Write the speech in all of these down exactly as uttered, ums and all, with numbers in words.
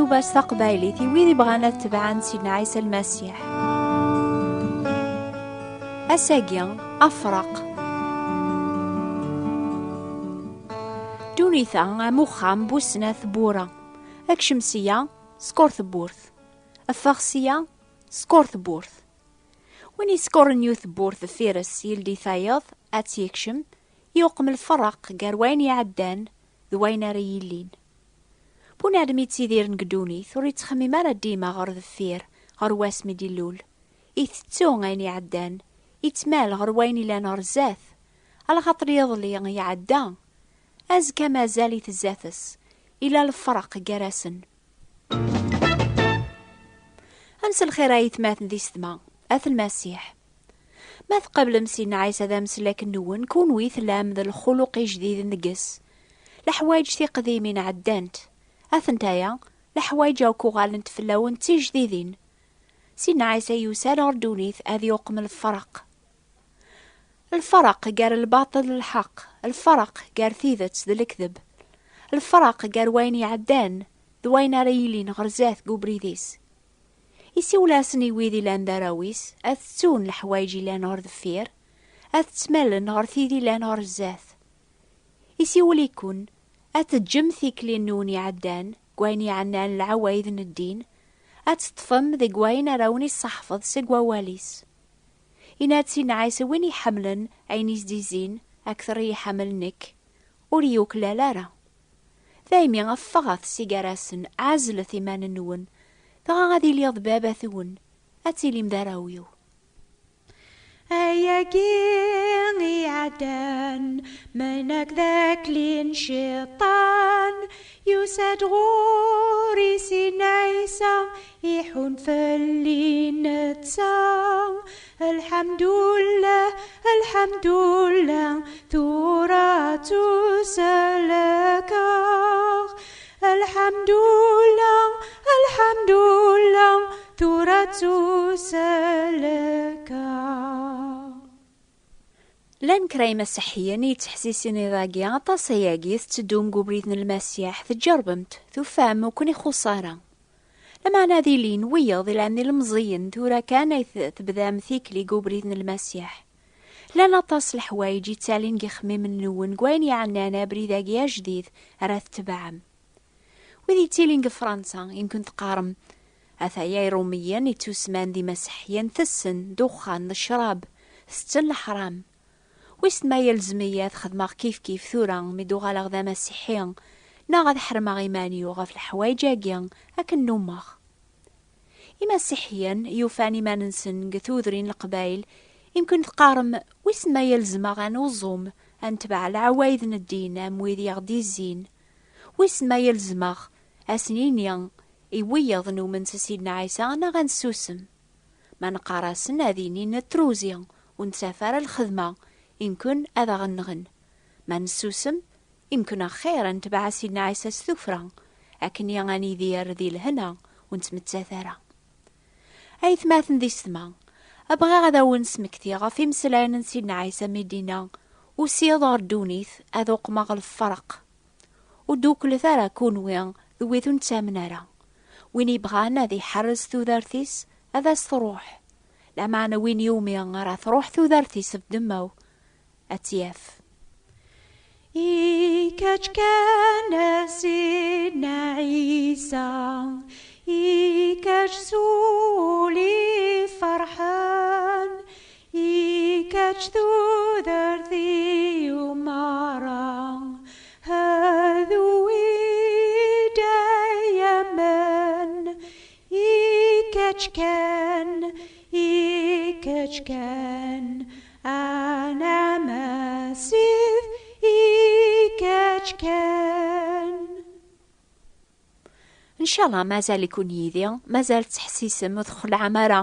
Bas taqbaylit i wid ibɣan ad tebɛen Sidna Ɛisa Lmasiḥ. Ass-agi, afraq. Ddunit-a am uxxam bu snat tewwura. Ekcem sya, skur tewwurt. Ffeɣ sya, skur tewwurt. Win yeskuren yiwet tewwurt deffir-s, yeldi tayeḍ, ad tt-yekcem, yuqem lferq gar wayen iɛeddan d wayen ara yillin. Bunadem yettidiren deg ddunit ur yettxemmim ara dima ɣer deffir, ɣer wasmi d-ilul. Itettu ayen iɛeddan, ittmal ɣer wayen ilan ɣer zdat, alaxaṭer iḍelli iɛedda, azekka mazal-it zdat-s, ila lferq gar-asen. Mselxir ay atmaten d isetma, at Lmasiḥ. Ma tqablem Sidna Ɛisa d ameslak-nwen, kunwi tellam d lxuluq ijdiden deg-s. Leḥwayeǧ tiqdimin ɛeddant. Atent-aya, leḥwayeǧ akk uɣalent fell-awen d tijdidin. Sidna Ɛisa yusa-d ɣer ddunit ad yuqem lferq. Lferq gar lbaṭel d lḥeqq, lferq gar tidet d lekdeb, lferq gar wayen iɛeddan d wayen ara yilin ɣer zdat deg ubrid-is. Isiwel-asen i wid ilan d arraw-is ad ttun leḥwayeǧ ilan ɣer deffir, ad ttmalen ɣer tid ilan ɣer zdat. Isiwel-iken ad teǧǧem tikli-nwen iɛeddan deg wayen iɛennan leɛwayed n ddin, ad teṭṭfem deg wayen ara wen-isseḥfeḍ seg wawal-is. Yenna-d Sidna Ɛisa: "Win iḥemmlen ayen i s-d-izzin akter i iḥemmel nekk, ur yuklal ara." Daymi ffɣet si gar-asen, ɛezlet iman-nwen, dɣa ad iliɣ d baba-twen, ad tilim d arraw-iw. Ayagi iɛeddan, mnag d akli n cciṭan, yusa-d ɣur-i Sidna Ɛisa, iḥun fell-i netta. Lḥemdullah, lḥemdullah, tura ttusellkeɣ. Lḥemdullah, lḥemdullah, tura ttusellkeɣ. Llan kra imasiḥiyen yettḥessisen iḍ-agi aṭas ayagi tetteddum deg ubrid n Lmasiḥ, tǧerbem-t, tufam ur ken-ixuṣṣ ara. Lameɛna ad ilin wiyeḍ ilan ilemẓiyen, tura kan ay t-, tebdam tikli deg ubrid n Lmasiḥ. Llan aṭas leḥwayeǧ yettalin deg ixemmimen-nwen deg wayen iɛennan abrid-agi ajdid ara tetbeɛem. Wid yettilin deg Fransa, yemken teqqarem: "Ataya Iṛumiyen ittusman d imasiḥiyen tessen, ddexxan d ccrab, tetten leḥram." Wissen ma yelzem-iyi ad xedmeɣ kifkif tura mi d-uɣaleɣ d amasiḥi, neɣ ad ḥermeɣ iman-iw ɣef leḥwayeǧ-agi akken nnummeɣ? Imasiḥiyen yufan iman-nsen deg tudrin n Leqbayel, yemken teqqarem: "Wissen ma yelzem-aɣ ad nuẓum, ad netbeɛ leɛwayed n ddin am wid i aɣ-d-izzin? Wissen ma yelzem-aɣ ad s-nini i wiyeḍ numen s Sidna Ɛisa neɣ ad nessusem?" Ma neqqar-asen, ad inin truzi, ur nettaf ara lxedma, imken ad aɣ-nɣen. Ma nessusem, imken axir ad netbeɛ Sidna Ɛisa s tuffra, akken ad nidir di lehna, ur nettmettat ara. Aytmaten d isetma, bɣiɣ ad awen-smektiɣ ɣef imeslayen n Sidna Ɛisa mi d-inna: "Usiɣ-d ɣer ddunit ad uqmeɣ lferq." Ur dduklet ara kunwi d wid ur nettamen ara. Win yebɣan ad iḥerrez tudert-is, ad as-truḥ. Lameɛna win yumi ara truḥ tudert-is ɣef ddemma-w, ad tt-yaf. I kečč kan a Sidna Ɛisa, i kečč s wul iferḥen, i kečč tudert-iw merra, d wid ay yamen, i kečč kan, i kečč kan, a Namasid, i kečč kan. Ncallah mazal-iken yid-i, mazal tettḥessisem ur txelɛem ara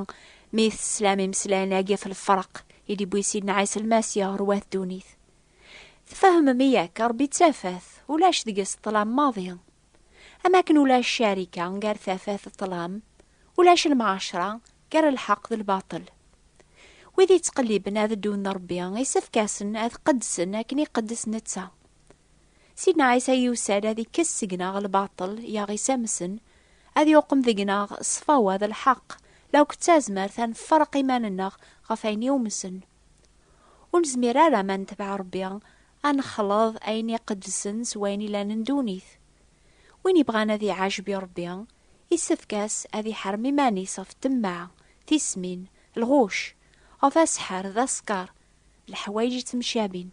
mi teslam imeslayen-agi ɣef lferq i d-yewwi Sidna Ɛisa Lmasiḥ ɣer wat ddunit. Tfehmem yak, Ṛebbi d tafat, ulac deg-s ṭṭlam maḍi. Am akken ulac ccarika gar tafat d ṭṭlam, ulac lemɛacra gar lḥeqq d lbaṭel. Wid yettqelliben ad ddun d Ṛebbi, isefk-asen ad qeddsen akken iqeddes netta. Sidna Ɛisa yusa-d ad ikkes seg-neɣ lbaṭel i aɣ-isamsen, ad yuqem deg-neɣ ṣṣfawa d lḥeqq, la akk d tazmert ad nferreq iman-nneɣ ɣef ayen yumsen. Ur nezmir ara ma netbeɛ Ṛebbi, ad nexleḍ ayen iqedsen s wayen ilan n ddunit. Win ibɣan ad iɛajeb i Ṛebbi, issefk-as ad iḥrem iman-is ɣef ṭṭemmaɛ, tismin, lɣuc, ɣef aseḥḥer d aṣekkeṛ, d leḥwayeǧ ittemcabin.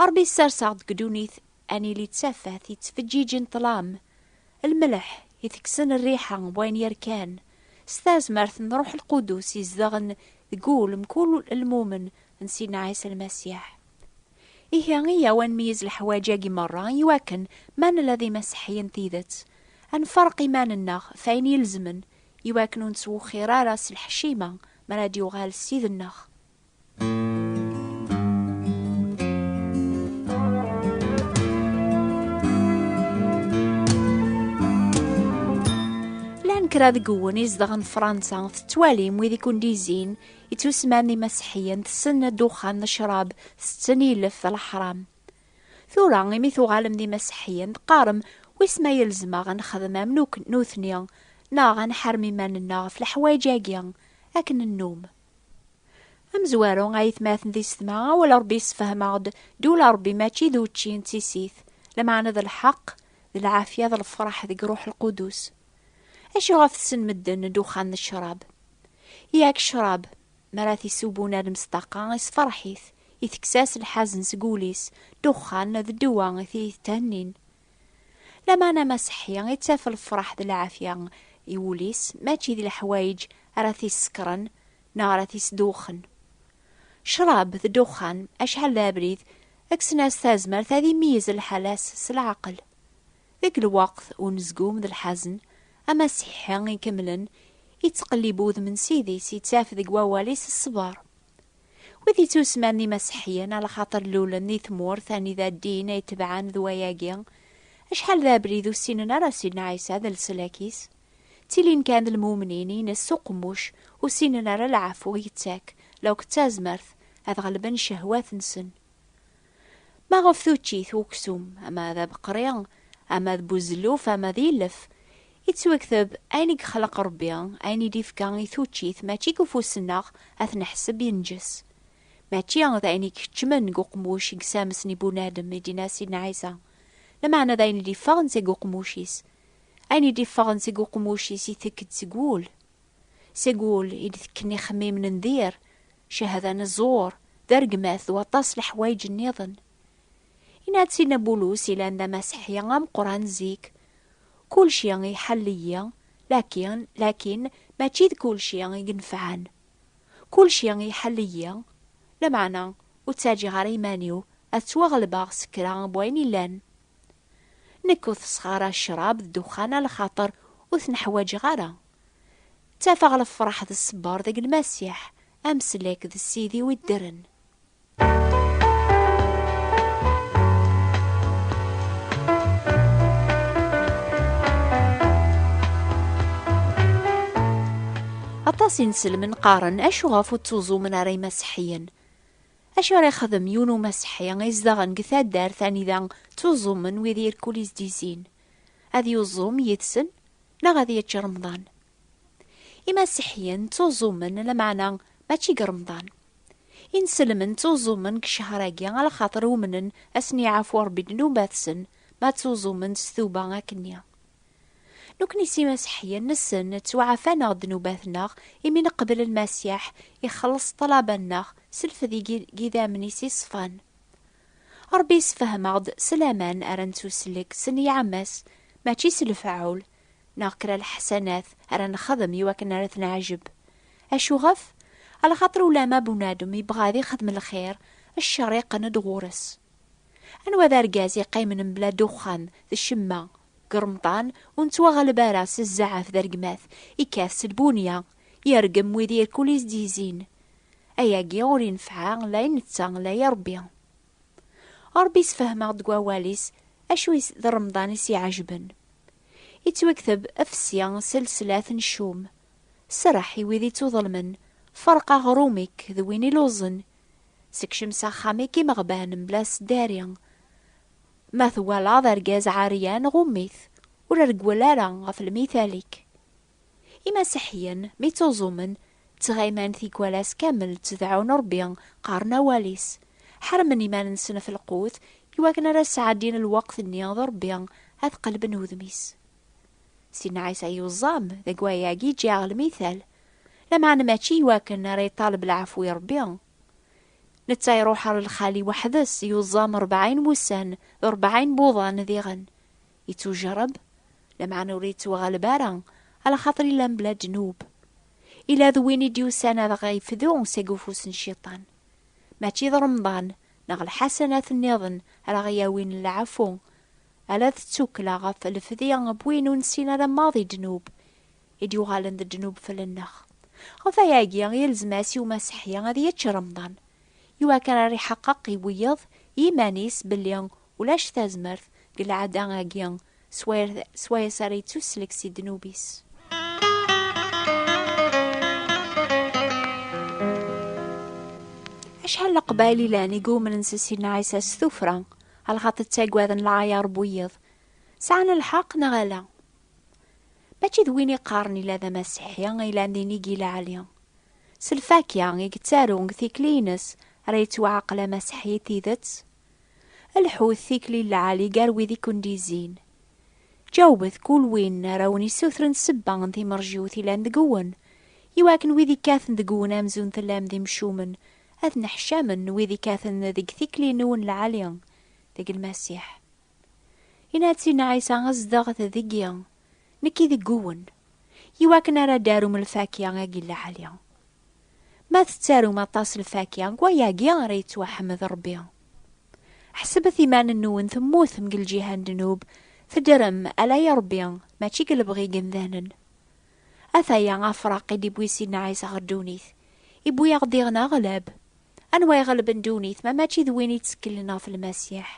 Ṛebbi issers-aɣ-d deg ddunit ad nili d tafat yettfeǧǧiǧen ṭṭlam, lmelḥ itekksen rriḥa n wayen yerkan, s tazmert n Ṛuḥ Lqudus izedɣen deg wul mkul lmumen n Sidna Ɛisa Lmasiḥ. Ihi, iyyaw ad nmeyyez leḥwayeǧ-agi merra iwakken ma nella d imaseḥḥiyen n tidet, ad nferreq iman-nneɣ f ayen ilezmen iwakken ur nettwexxir ara s lḥecima mi ara d-yuɣal Ssid-nneɣ. Llan kra deg-wen izedɣen Fransa, tettwalim wid i kun-d-izzin, ittusemman d imaseḥḥiyen, tessen ddexxan d ccrab, tetten ilef d leḥram. Tura, imi tuɣalem d imaseḥḥiyen, teqqarem, wis ma yelzem-aɣ ad nexdem am nuk-, nutni, neɣ ad nḥarem iman-nneɣ ɣef leḥwayeǧ-agi, akken nnum. Amezwaru, aytmaten d isetma, awal Ṛebbi yessefhem-aɣ-d, ddula Ṛebbi mačči d učči n tissit, lameɛna d lḥeqq, d lɛafya, d lefṛeḥ deg Ṛuḥ Lqudus. Acu ɣef tessen medden ddexxan d ccrab? Yak ccrab, mi ara t-isew bunadem s ṭṭaqa, isefṛeḥ-it, itekkes-as lḥazen seg wul-is, ddexxan d ddwa i t-yethennin. Lameɛna amaseḥḥi ittaf lefṛeḥ d lɛafya i wul-is, mačči d leḥwayeǧ ara t-issekren neɣ ara t-isdewxen. Ccrab d ddexxan, acḥal d abrid, kksen-as tazmert ad imeyyez lḥal-as s leɛqel. Deg lweqt unezgum d lḥazen, amaseḥḥi ikemlen ittqellib udem n Ssid-is, ittaf deg wawal-is ṣṣber. Wid ittusemman d imaseḥḥiyen, ala xaṭer lulen di tmurt anida ddin ay tebɛen d wayagi, acḥal d abrid ur ssinen ara Sidna Ɛisa d leslak-is. Ttilin kan d lmumnin ines s uqemmuc, ur ssinen ara lɛafu yettak, la akk d tazmert, ad ɣelben ccehwat-nsen. Ma ɣef tuččit, uksum, ama d abeqri, ama d buzelluf, ama d ilef, ittwakteb ayen i yexleq Ṛebbi, ayen i d-ifka i tuččit, mačči deg ufus-nneɣ ad t-neḥseb yenǧes. Mačči d ayen i ikeččmen deg uqemmuc i yessamsen i bunadem, i d-yenna Sidna Ɛisa. Lameɛna d ayen i d-iffɣen seg uqemmuc-is. Ayen i d-iffɣen seg uqemmuc-is itekk-d seg wul. Seg wul i d-tekken ixemmimen n dir, cehda n zzur, d rregmat d waṭas n leḥwayeǧ nniḍen. Yenna-d Sidna Bulus ilan d amaseḥḥi ameqqran zik, kulci iḥell-iyi, lakin, lakin mačči d kulci i inefɛen. Kulci iḥell-iyi, lameɛna ur ttaǧǧiɣ ara iman-iw ad ttwaɣelbeɣ s kra n wayen illan. Nekk ur tesseɣ ara ccrab d ddexxan, ala xaṭer ur ten-ḥwaǧeɣ ara. Ttafeɣ lefṛeḥ d ṣṣber deg Lmasiḥ, amsellek d Ssid-iw iddren. Aṭas inselmen qqaren, acu ɣef ur ttuẓumen ara imaseḥḥiyen? Acu ara ixdem yiwen umaseḥḥi izedɣen deg taddart anida ttuẓumen wid irkul i s-d-izzin? Ad yuẓum yid-sen, neɣ ad yečč Remḍan? Imaseḥḥiyen ttuẓumen, lameɛna mačči deg Remḍan. Inselmen ttuẓumen deg ccher-agi, ala xaṭer umnen ad sen-iɛafu Ṛebbi ddnubat-sen, ma ttuẓumen s tuba akkenni. Nekni s imaseḥḥiyen nessen ttwaɛfan-aɣ ddnubat-nneɣ imi neqbel Lmasiḥ ixelleṣ ṭṭlaba-nneɣ s lfed i gi-, g idammen-is iṣfan. Ṛebbi yessefhem-aɣ-d s laman ara nettusellek s nniya-nnes, mačči s lefɛul neɣ kra leḥsanat ara nexdem iwakken ara t-neɛjeb. Acuɣef? Ala xaṭer ulama bunadem yebɣa ad ixdem lxir, ccer iqqen-d ɣur-s. Anwa d argaz iqqimen mebla ddexxan d ccemma deg Remḍan, ur nettwaɣleb ara s zzɛaf d rregmat, ikkat s lbunya, yergem wid irkul i s-d-izzin? Ayagi ur inefɛa la i netta la i Ṛebbi. Ṛebbi yessefhem-aɣ-d deg wawal-is acu i s-, d Remḍan i s-iɛejben. Ittwakteb afsi s lslat n ccum. Serreḥ i wid ittuḍelmen, ferq aɣrum-ik d win iluẓen. Sekcem s axxam-ik imeɣban mebla sdari. Ma twalaḍ argaz ɛeryan, ɣumm-it. Ur rewwel ara ɣef lmital-ik. Imasiḥiyen, mi ttuẓumen, ttɣiman tikwal ass kamel ttdeɛɛun Ṛebbi, qqaren awal-is, ḥermen iman-nsen ɣef lqut, iwakken ara sɛeddin lweqt-nni d Ṛebbi, ad qelben udem-is. Sidna Ɛisa yuẓam deg wayagi, ǧǧiɣ lmital, lameɛna mačči iwakken ara iṭaleb leɛfu i Ṛebbi. Netta iruḥ ɣer lxali weḥd-s, yuẓam rebɛin wussan d rebɛin n wuḍan diɣen. Ittujerreb, lameɛna ur ittuɣaleb ara, alaxaṭer illa mebla ddnub. Illa d win i d-yusan ad ɣ-ifdu seg ufus n Cciṭan. Mačči d Remḍan neɣ lḥasanat nniḍen ara ɣ-yawin leɛfu, ala d ttukkla ɣef lefdi n win ur nessin ara maḍi ddnub, i d-yuɣalen d ddnub fell-nneɣ. Ɣef wayagi, yelzem-as i umasiḥi ad yečč Remḍan, iwakken ara iḥeqqeq i wiyeḍ yiman-is belli ulac tazmert deg lɛada-agi, swayes, swayes ara yettuslek si ddnub-is. Acḥal n Leqbayel i llan i yumnen s Sidna Ɛisa s tuffra, alaxaṭer ttagaden lɛayar n wiyeḍ? Sɛan lḥeqq neɣ ala? Mačči d win iqqaren illa d amasiḥi i yellan d inigi lɛali. S lfakya i yettaru deg tikli-ines ara yettwaɛqel amasiḥi i tidet. Lḥut tikli lɛali gar wid i ken-d-izzin. Ǧawbet kul win ara wen-issutren ssebba n timerjiwt ilan deg-wen, iwakken wid ikkaten deg-wen amzun tellam d imcumen, ad nneḥcamen wid ikkaten deg tikli-nwen lɛali deg Lmasiḥ. Yenna-d Sidna Ɛisa: "Zedɣet deg-i, nekki deg-wen", iwakken ara d-arum lfakya-agi lɛali. Ma tettarum aṭas lfakya, deg wayagi ara yettwaḥmed Ṛebbi. Ḥesbet iman-nwen temmutem deg lǧiha n ddnub, teddrem ala i Ṛebbi, mačči deg lebɣi n yemdanen. Ataya afraq i d-iwwi Sidna Ɛisa ɣer ddunit, iwwi-yaɣ-d diɣen aɣlab. Anwa iɣelben ddunit, ma mačči d win itteklen ɣef Lmasiḥ,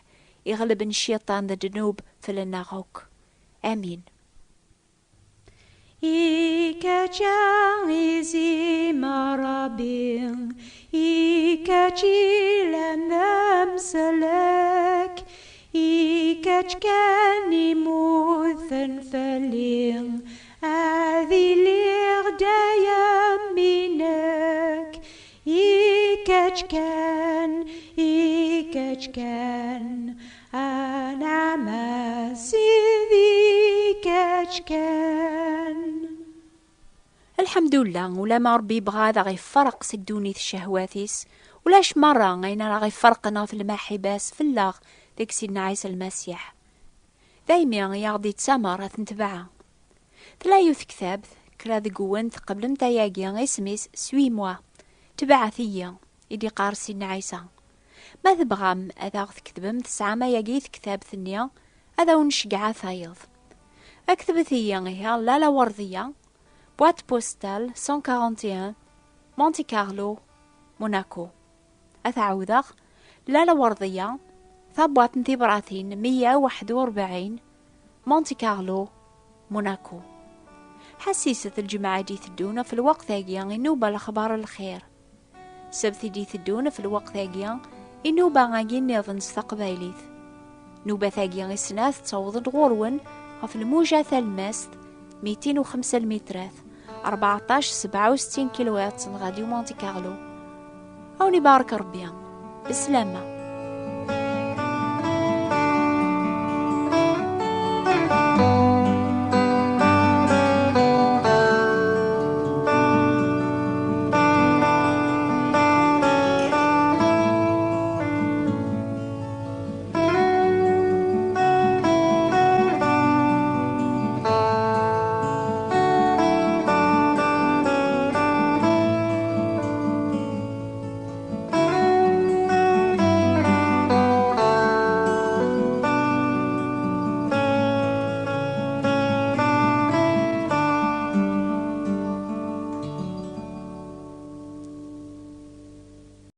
iɣelben cciṭan d ddnub fell-aneɣ akk? Amin. I kečč a izimer Ṛebbi, i kečč ilan d amsellek, i kečč kan imuten fell-i, ad iliɣ dayem inek. I kečč kan, i kečč kan, anɛam a Sidi, i kečč kan. Lḥemdullah, ulama Ṛebbi yebɣa ad aɣ-ifreq seg ddunit ccehwat-is, ulac merra ayen ara aɣ-iferqen ɣef lmaḥiba-s fell-aɣ deg Sidna Ɛisa Lmasiḥ. Daymi i aɣ-d-yettamer ad t-netbeɛ. Tella yiwet tektabt, kra deg-wen tqeblemt ayagi, isem-is Suis-moi, tebɛet-iyi, i d-iqqar Sidna Ɛisa. Ma tebɣam ad aɣ-tketbem, tesɛam ayagi i tektabt-nni, ad awen-nceggeɛ a tayeḍ. Ketbet-iyi ihi, Lalla Werdiya, boîte postale cent quarante et un, Monte Carlo, Monaco. Ad t-ɛawdeɣ, Lalla Werdiya, tabwaṭ n tibratin meyya u waḥed u rebɛin, Monte Carlo, Monaco. Ḥassiset lǧemɛa i d-iteddun ɣef lweqt-agi i nnuba Lexbar n Lxir. Ssebt i d-iteddun ɣef lweqt-agi i nnuba-agi nniḍen s taqbaylit. Nnubat-agi i snat ttawḍent ɣur-wen ɣef lmuja talemmast mitin u xemsa lmitrat, rbeɛṭac sebɛa u settin kilohertz n Radio Monte Carlo. A wen-ibarek Ṛebbi. Beslama.